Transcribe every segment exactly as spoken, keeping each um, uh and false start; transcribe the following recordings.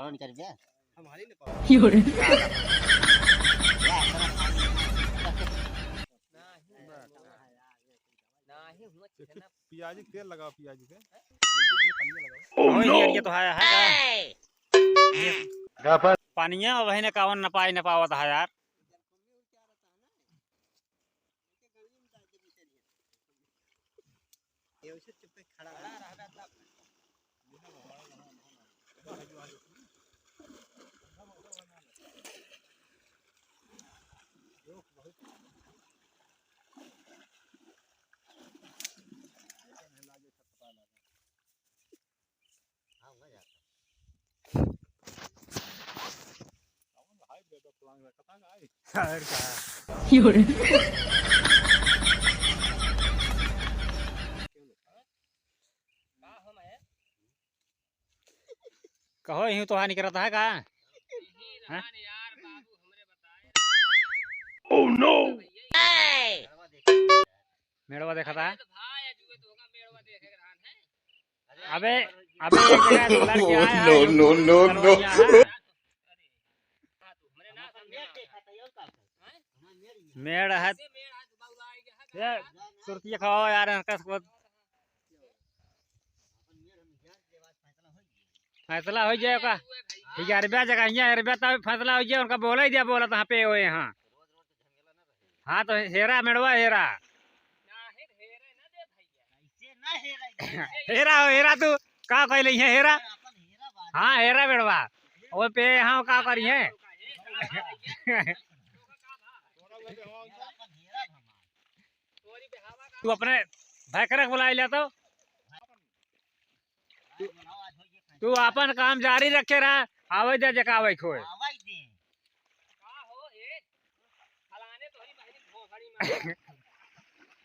कौन कर बे? हमारी ने पावा। यो रे। पियाजी के तेल लगाओ, पियाजी के। ये, ये पनिया लगाओ। Oh, no! ये तो है, है। ये पानिया वही ने कावन न पाई, न पावत है यार। ये वैसे चुप्पे खड़ा रहा। कहो, यूं तो हानि करत है का? हैं? Oh no! मेड़वा देखत है। अबे, अबे, एक जगह से लड़ के आया है, no, no, no, no। मेड़ है। ये सुरतिया खाओ यार, इनका सब फैसला हो जाए का। ठीक है, अरबिया जगह, यहाँ अरबिया तब फैसला हो जाए, उनका बोला ही दिया, बोला तो यहाँ पे हुए यहाँ। हाँ, तो हेरा मेड़वा हेरा। हेरा हो, हेरा तू, का कहले है हेरा? हाँ, हेरा मेड़वा। वो पे हाँ, का करी है? तू अपने भैकरे के बुलाई ले तो। तू, तू अपन काम जारी रखे रहा, आवे दे जेका आवे खोए। आवे दे।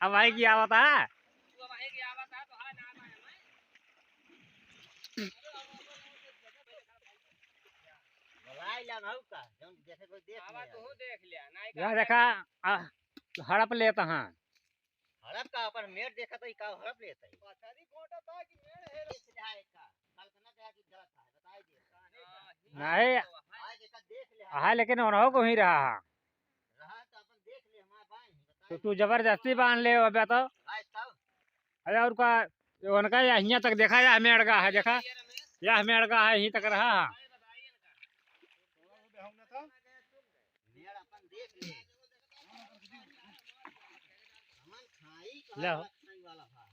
अब भाई की आवत है? बुलाई ला ना का, जौन देखे कोई देख आवा ले। तू देख लिया, नहीं यह का देखा, आ, हड़प लेता हाँ। हड़प का अपन मेड़ देखत है, का हड़प लेत है? पथरी खोटा था कि मेड़ है? इस जाए का, कल्पना का कि गलत है, बताई दे। नहीं। हाँ, देखा, देख ले। हाँ, लेकिन उन्हों को ही रहा है। रहा तो अपन देख ले, हमारे भाई, तो बताई तू दे। जबरदस्ती बांध ले, अबे तो। भाई, तब? अरे और का, उनका या हियाँ तक देखा, या मेड़ का है, देखा? या मेड़ का है, यहीं तक रहा है। मेड़ अपन देख ले। हमन खाई कहाँ ले आओ। खाई वाला भा।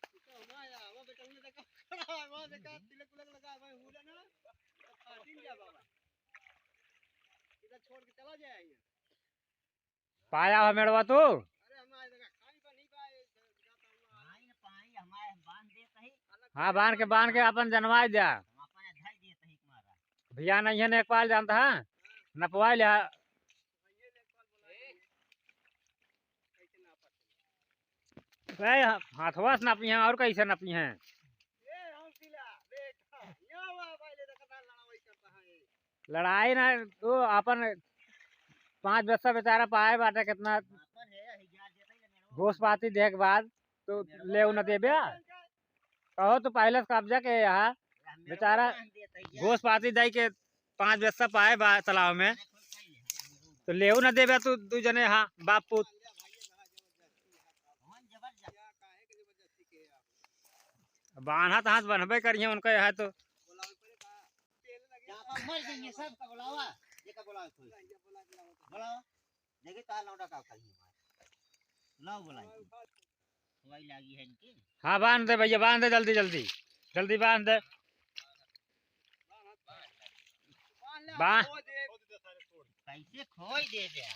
तो हमारा, वो बेटा, उन्हें देखा, खड़ा है, वहाँ देखा, तिलक उलक लगा है, भाई, हुआ ना, तो फाटिन जा बाबा। इधर छोड़ के चला जाए ये। पाया हो मेड़वा तू? अरे, हमारे देखा, खाई पर नहीं पाए, जाता हुआ। खाई न पाई, हमारे बांध देत ही। हाँ, बांध के, बांध के अपन जनवाई द्या। हम अपन धई देत ही तुम्हारा। भैया नहीं है, नेकपाल जानता है? नपवाई लिया। ए, हाथवा से नापी हैं, और कैसे नापी हैं? लड़ाई ना, तो अपन पाँच बस्सा बेचारा पाए बाटे, कितना घूस पाती देख बाद, तो लेव न देबे। कहो तो पहले से कब्जा के यहाँ बेचारा घूस पाती दई के पाँच बस्सा पाए बा तालाब में, तो लेव न देबे तू दू जने, हाँ, बाप पूत। बान्हा तो हाथ बन्हबे करिए उनका यहाँ तो। मर जाइए सब का बुलावा, ये का बुलावा कोई। बुलावा। देखिए तार लौंडा का खाई है। लाओ बुलाई। वही लागी है इनकी। हाँ, बांध दे भैया, बांध दे जल्दी, जल्दी। जल्दी बांध दे। बांध। कैसे खोई दे दे।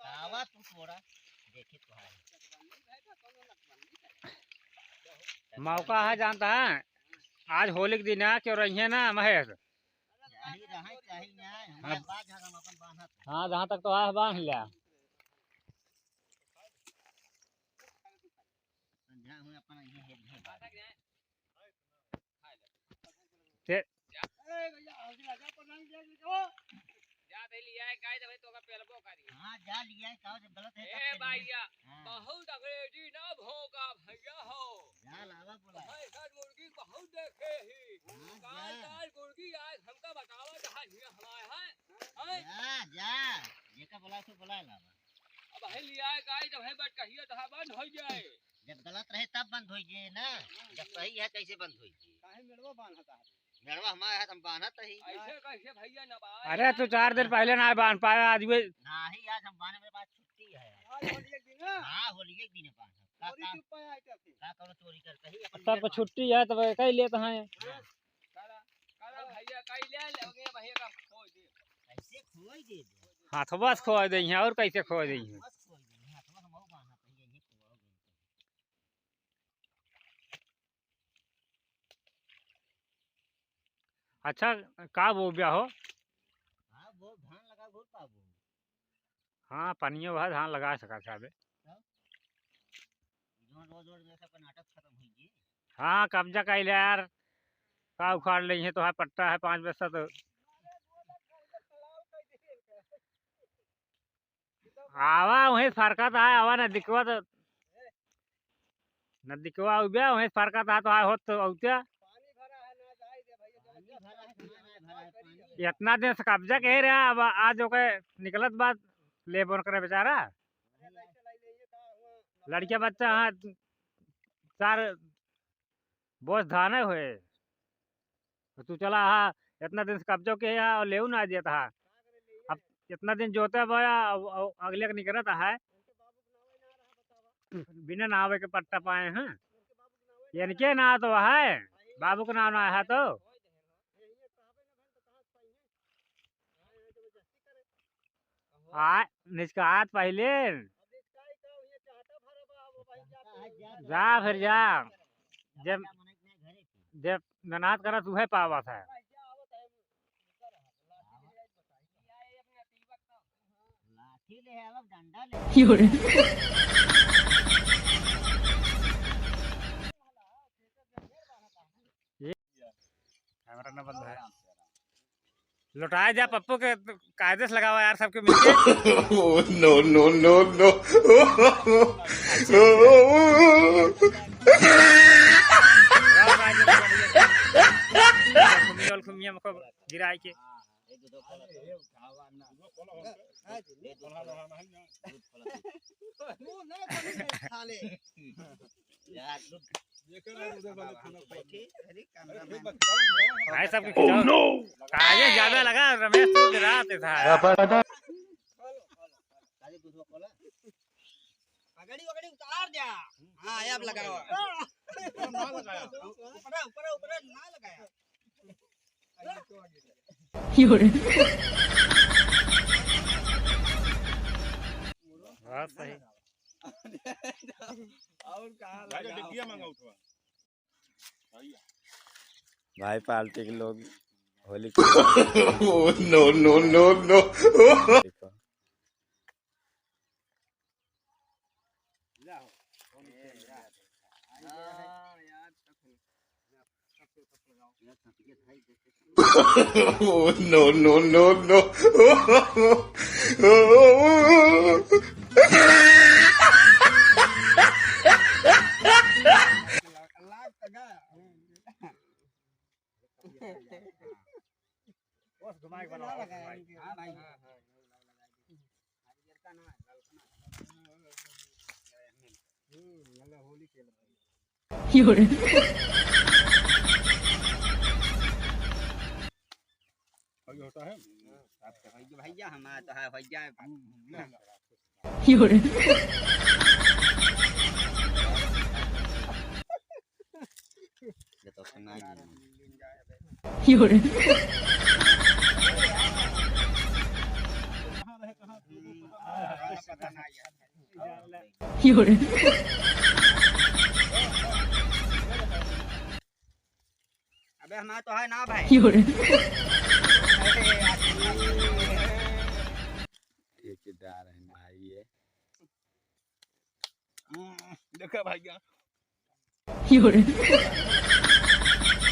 आवा तू थोड़ा। देखिए तुम्हारे। मौका है, जानता है, आज होली के दिन है, क्यों रही है ना महेश? यही रहे, चाही ना, हमारे हाँ। बात है, हम अपन बांधत हैं। हाँ, जहाँ तक तो आए, बांध लिया। जहाँ हुए अपन यहीं हेड है। ते- जा दे लिया है, गाय दे भाई, तो का पेलबो करी। हाँ, जा लिया है, कहो जब गलत है, ए तब फिर भैया, हाँ। बहुत अंग्रेजी ना भोंका भैया हो। जा लावा बोला। भाई, सर मुर्गी बहुत देखे ही। हाँ, काल, जा। काल मुर्गी आई। बोला तो बोला ला। अब है लिया गाय, जब है बट कहिए तो हाँ बंद हो जाए। जब गलत रहे तब बंद हो जाए ना, जब सही है कैसे बंद हो जाए? काहे मेड़वा बांधता है? मेड़वा हमारे हाथ हम बांधत ही। ऐसे कैसे भैया ना बांध। अरे तू चार दिन पहले ना बांध पाया, आज वे। नाही, आज हम बांधे, मेरे पास छुट्टी है। आज होली एक दिन है। हाँ, होली एक दिन है बांधे। का, चोरी का, चुप्पा है क्या फिर? का करो चोरी करते ही अपन सबको छुट्टी है तो कई लेते हैं। हाँ। काला, काला भैया कई ले लेंगे भैया का खोई दे। ऐसे खोई दे दे। हाथवा से खोई दे हैं और कैसे खोई दे हैं? हाथवा से खोई दे हैं, हाथवा से मऊ बांधत ही है, ये खोई दे। अच्छा, का बोब्या हो? हाँ, वो धान लगा, गोल का वो। हाँ, पनियो है, धान लगा सका था बे। तब? जौन रोज रोज में सबका नाटक खत्म होई जी। हाँ, कब्जा कइले यार, का उखाड़ लेइहे, तोहार पट्टा है पाँच बस्ता तो। आवा, वहीं फरकत है, आवा नदिकवा तो, नदिकवा उब्या, वहीं फरकत है, तो आए होत तो औत्या। इतना दिन से कब्जा कहे रहा, अब आज ओके निकलत बात, ले बोन करे बेचारा। लड़किया बच्चा हाँ, चार बोझ धाने हुए। तो तू चला हा, इतना दिन से कब्जो के हा और लेऊ ना देता हा। अब इतना दिन जोते बोया, अब, अब अगले के निकलता है। बिना नावे के पट्टा पाए हैं। इनके ना तो है, बाबू के नाम ना है तो। आ, निचकात पहिले। जा फिर जा। जब, जब मेहनत करत उहे पावत है। यो रे। कैमरा ना बंद है। लौटाए जा पप्पू के, कायदे से लगावा यार सबके मिलके। Oh, no, no, no, no। घुमिया, घुमिया मको गिराए के। भाई साहब की खिंचाओ। काहे ज्यादा लगा रमेश, तू गिरा ते था। पगड़ी वगड़ी उतार द्या। हाँ, अब लगाओ। ऊपर, ऊपर, ऊपर ना लगाया। यो रे। बात सही। और कहाँ भाई, लगा? डिग्गिया मंगा उठवा। भाई, पार्टी के लोग होली के Oh, no, no, no, no। Oh, no, no, no, no। बस घुमा के बनाओ, बस घुमा के। हाँ भाई। यो रे। और ये होता है? अब तो भैया, भैया, हमारा तो है, भैया। यो रे। ये तो सुना ही नहीं। यो रे। यो रे। अबे हमारा तो है ना भाई। यो रे। ठेकेदार है भाई ये। हम्म, देखा भैया। यो रे।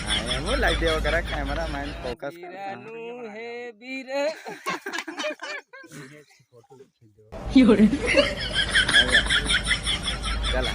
हाँ, ये वो लाइट वगैरह कैमरा मैन फोकस करता है। बीरा नूर है, बीरा। यो रे। चला।